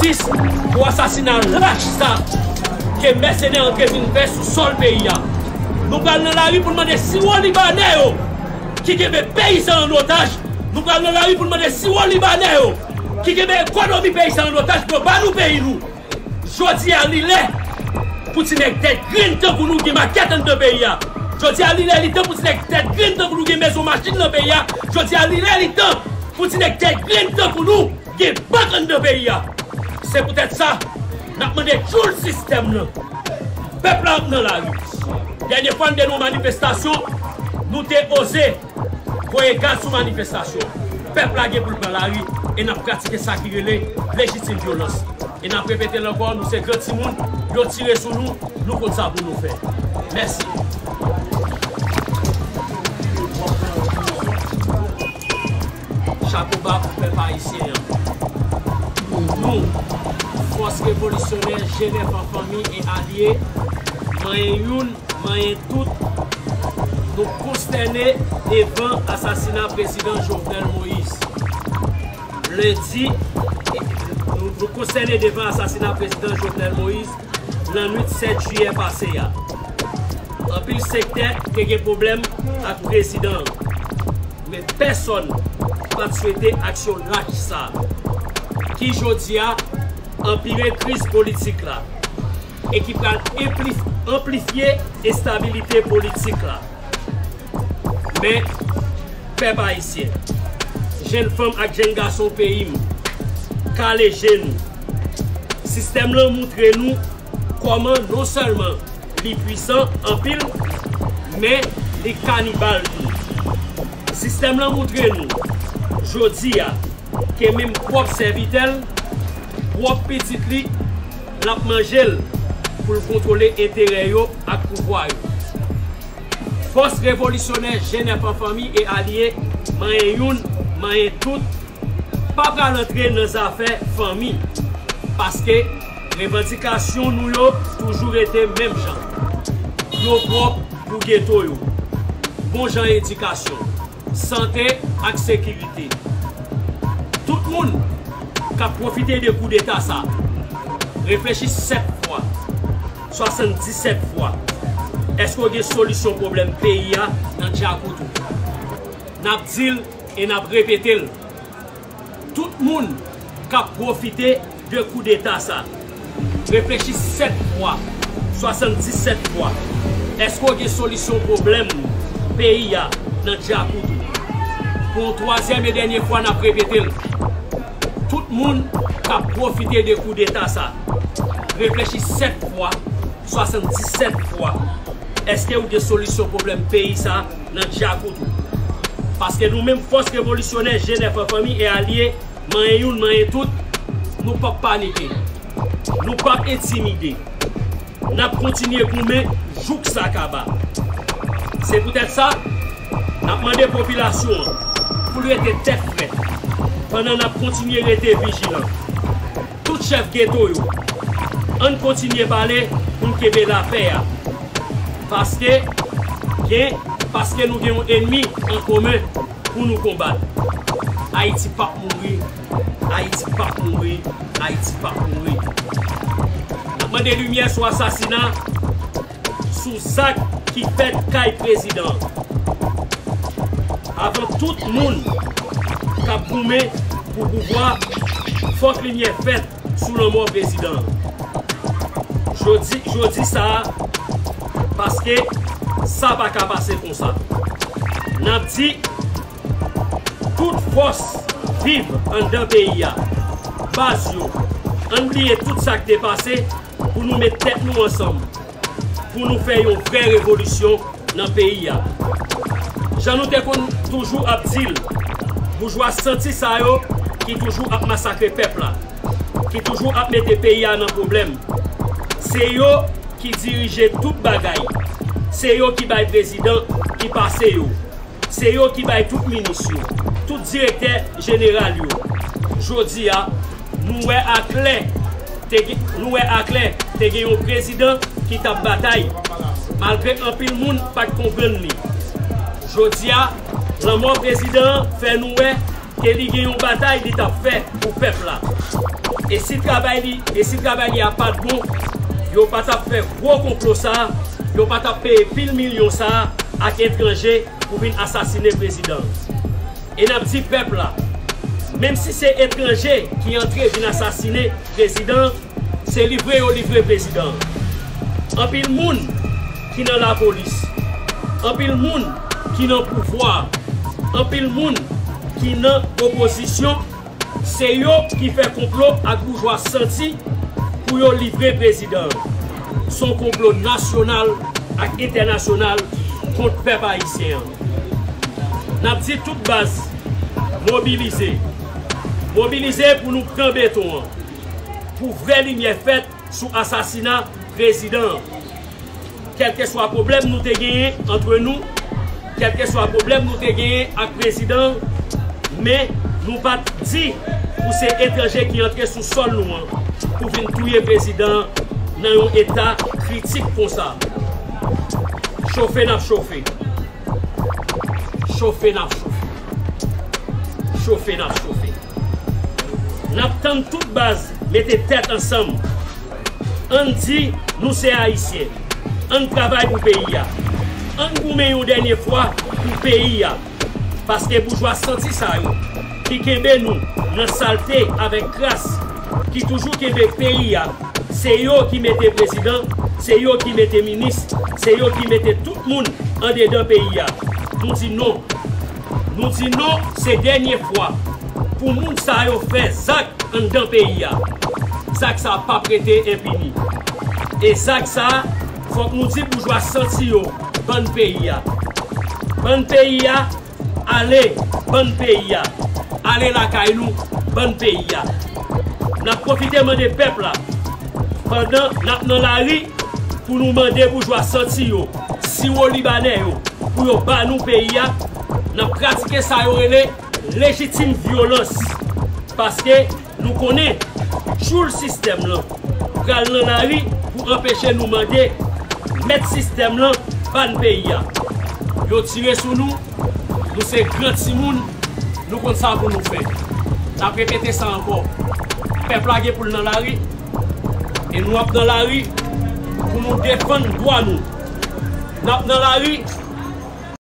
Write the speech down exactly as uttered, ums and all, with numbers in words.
jistis pou asasina lach sa ke mèsenè antre vin fè sou sòl peyi a. Nou pral nan lari pou n mande siwo libanè yo ki kenbe peyi sa an otaj. Nou pral nan lari pou n mande siwo libanè yo ki kenbe ekonomi peyi sa an otaj pou yo ba nou peyi nou. Jodi a, li lè pou ti nèg tèt grenn tankou nou gen makèt anndan peyi a. Jodi a, li lè, li tan pou ti nèg tèt grenn tankou nou gen mezon machin nan peyi a. Jodi a, li lè, li tan pou ti nèg tèt grenn tankou nou gen bank anndan peyi a. Se poutèt sa, n ap mande tchoul sistèm nan. Pèp la ap nan lari. Dènye fwa n te nan yon manifestasyon, nou te oze voye gaz sou manifestasyon. Pèp la gen pou l pran lari e n ap pratike sa ki rele lejitim vyolans. E n ap repete l ankò, nou se gran timoun, yo tire sou nou, nou konn sa pou nou fè. Mèsi. Chapo ba pou pèp ayisyen an. Nou, Fòs Revolisyonè G nèf an fanmi e alye, manyen youn, manyen tout, nou konstène devan asasina Prezidan Jovenel Moïse. Lendi, nou, nou konstène devan asasina Prezidan Jovenel Moïse lannwit sèt jiyè pase a. Anpil sektè te gen pwoblèm ak prezidan an, men pèsonn pa t swete aksyon lach sa a, ki jodi a anpire kriz politik la e ki pral enplif-, anplifye enstabilite politik la. Men, pèp ayisyen, jenn fanm ak jenn gason peyi m, kale je nou. Sistèm lan moutre nou kòman non sèlman li pwisan anpil, men li kanibal tou. Sistèm lan moutre nou, jodi a, ke menm pwòp sèvitè l, pwòp pitit li, l ap manje l pou l kontwole enterè yo ak pouvwa yo. Fòs Revolisyonè G nèf an fanmi e alye, manyen youn, manyen tout, pa pral antre nan zafè fanmi, paske revandikasyon nou yo toujou rete menm jan. Dlo pwòp pou geto yo, bon jan edikasyon, sante ak sekirite. Tout moun k ap pwofite de koudeta sa, reflechi sèt fwa, swasanndisèt fwa. Èske w gen solisyon pwoblèm peyi a nan djakout ou? N ap di l e n ap repete l. Tout moun k ap pwofite de koudeta sa, reflechi sèt fwa, swasanndisèt fwa. Èske w gen solisyon pwoblèm peyi a nan djakout ou? Pou yon twazyèm e dènye fwa, n ap repete l. Tout moun k ap pwofite de koudeta sa, reflechi sèt fwa, swasanndisèt fwa. Èske w gen solisyon pwoblèm peyi sa nan djakout ou? Paske nou menm Fòs Revolisyonè G nèf an fanmi e alye, manyen youn, manyen tout, nou p ap panike. Nou p ap entimide. N ap kontinye goumen jouk sa kaba. Se poutèt sa, n ap mande popilasyon an pou l rete tèt frèt, pandan n ap kontinye rete vijilan. Tout chèf geto yo, ann kontinye pale pou n kenbe lapè a. Paske gen, paske nou gen yon ènmi an komen pou nou konbat. Ayiti p ap mouri, Ayiti p ap mouri, Ayiti p ap mouri. N ap mande limyè sou asasina, sou zak ki fèt kay prezidan an. Avan tout moun k ap goumen pou pouvwa, fòk limyè fèt sou lanmò prezidan an. Jodi, jodi sa a, paske sa pa ka pase konsa. N ap di, tout fòs viv anndan peyi a, baz yo, ann bliye tout sa k te pase pou nou met tèt nou ansanm, pou nou fè yon vrè revolisyon nan peyi a. Jan nou te konn toujou ap di l, boujwa santi sa yo ki toujou ap masakre pèp la, ki toujou ap mete peyi a nan pwoblèm, se yo ki dirije tout bagay. Se yo ki bay prezidan ki pase yo. Se yo ki bay tout minis yo, tout direktè jeneral yo. Jodi a, nou wè aklè, te gen, nou wè aklè, te gen yon prezidan ki t ap batay. Malgre anpil moun pa t konprann li. Jodi a, lanmò prezidan an fè nou wè ke li gen yon batay li t ap fè pou pèp la. E si travay li, e si travay li a pa t bon, yo pa t ap fè gwo konplo sa a, yo pa t ap peye pil milyon sa a ak etranje pou vin asasinen prezidan. E n ap di pèp la, menm si se etranje ki antre vin asasinen prezidan, se livre yo livre prezidan. Anpil moun ki nan lapolis, anpil moun ki nan pouvwa, anpil moun ki nan opozisyon, se yo ki fè konplo ak boujwa santi pou yo livre prezidan. Se yon konplo nasyonal ak entènasyonal kont pèp ayisyen an. N ap di tout baz, mobilize. Mobilize pou nou pran beton an. Pou vrè limyè fèt sou asasina prezidan an. Kèlkeswa pwoblèm nou te genyen antre nou, kèlkeswa pwoblèm nou te genyen ak prezidan an, men nou pa t di pou se etranje ki antre sou sòl nou an pou vin touye prezidan an nan yon eta kritik konsa. Chofe n ap chofe. Chofe n ap chofe. Chofe n ap chofe. N ap tann tout baz mete tèt ansanm. Ann di nou se Ayisyen. Ann travay pou peyi a. Ann goumen yon dènye fwa pou peyi a. Paske boujwa santi sa yo ki kenbe nou nan salte avèk kras, ki toujou kenbe peyi a, se yo ki mete prezidan, se yo ki mete minis, se yo ki mete tout moun andedan peyi a. Nou di non. Nou di non, se dènye fwa pou moun sa yo fè zak anndan peyi a. Zak sa p ap rete enpini. E zak sa, fòk nou di boujwa santi yo, bann peyi a. Bann peyi a, ale, bann peyi a. Ale lakay nou, bann peyi a. N ap pwofite mande pèp la, pandan n ap nan lari, pou nou mande boujwa santi yo, siwo libanè yo, pou yo ba nou peyi a, n ap pratike sa yo rele lejitim vyolans. Paske nou konnen tchoul sistèm lan pral nan lari pou anpeche nou mande mèt sistèm lan ba n peyi a. Yo tire sou nou, nou se gran timoun, nou konn sa pou nou fè. N ap repete sa ankò. Pèp la gen pou l nan lari, e nou ap nan lari pou nou defann dwa nou. N ap nan lari